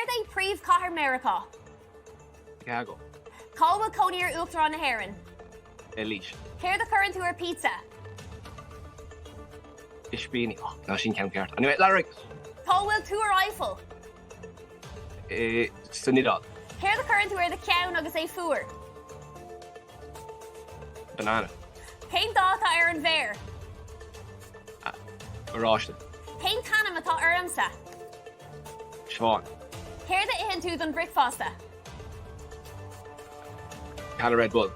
Céard é príomhchathair Meiriceá? Chicago. Cá bhfuil cónaí ar Uachtarán na hÉireann? I Laois. Céard a chuireann tú ar pizza? Ispíní. Oh, ná sin ceann ceart. Anyway, Larry. Cá bhfuil Túr Eiffel? I san Iodáil. Céard a chuireann tú ar do cheann agus é fuar? Banana. Cén dath atá ar an bhféar? Oráiste. Cén t-ainm atá ormsa? Siobhán. Céard a itheann tú don bhricfeasta? Can of Red Bull.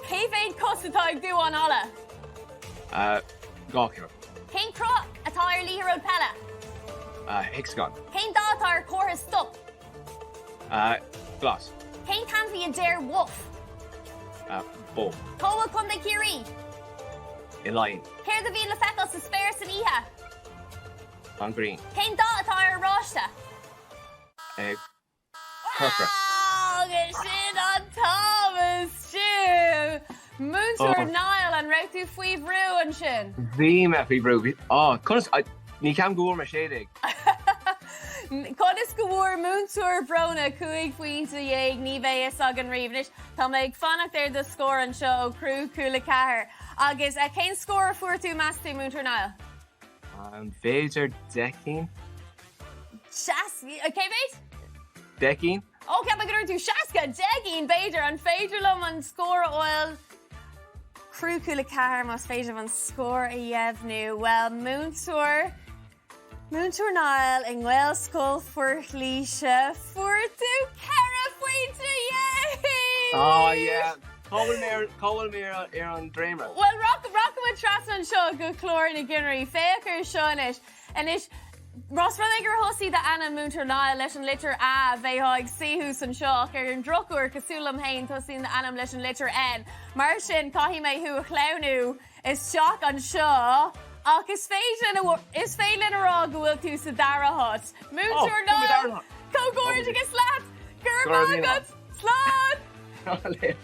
Cé mhéad cos atá ag duán alla? 2 ceann. Cén cruth atá ar liathróid peile? Hexagon. Cén dath atá ar chomhartha stop? Glas. Cén t-ainmhí a deir woof? Bó. Cá bhfuil Contae Chiarraí? I Laighin. Céard a bhíonn le feiceáil sa spéir san oíche? An ghrian. Cén dath atá ar oráiste? Corcra. Agus sin an t-am a Stu! Múinteoir Niall, an raibh tú faoi bhrú ansin? Bhí mé faoi bhrú. Bhí, á, conas, ní ceapaim go bhfuair mé 16. Conas go bhfuair Múinteoir Bróna 15 phointe, ní bheidh fhios againn riamh. Anois, tá mé ag fanacht ar do scór anseo ó Criú Cúla 4. Agus cén scór a fuair tú, meas tú, Múinteoir Niall? B'fhéidir 10 cinn? Cé mhéad? 10 cinn. Ó, cheap mé go ndúirt tú 60! 10 gcinn, b'fhéidir. An féidir liom an scór a fháil? Criú Cúla 4, más féidir liom an scór a dheimhniú. Bhuel, múinteoir, Múinteoir Niall i nGaelscoil Phort Laoise, fuair tú 14 phointe! Oh yeah! Cá bhfuil mé ar, cá bhfuil mé ar, ar an dréimire? Bhuel, rachaidh muid trasna anseo go clár na gcinnirí. Féach ar seo anois. Anois, más rud é gur thosaigh d'ainm, Múinteoir Niall, leis an litir A, bheifeá ag suí thuas anseo, ach ar an drochuair, cosúil liom féin, tosaíonn d'ainm leis an litir N. Mar sin, caithfidh mé thú a shleamhnú isteach anseo, ach is féidir linn, is féidir linn a rá go bhfuil tú sa dara háit. Múinteoir Niall, comhghairdeachas leat! Go raibh maith agat! Slán! Slán!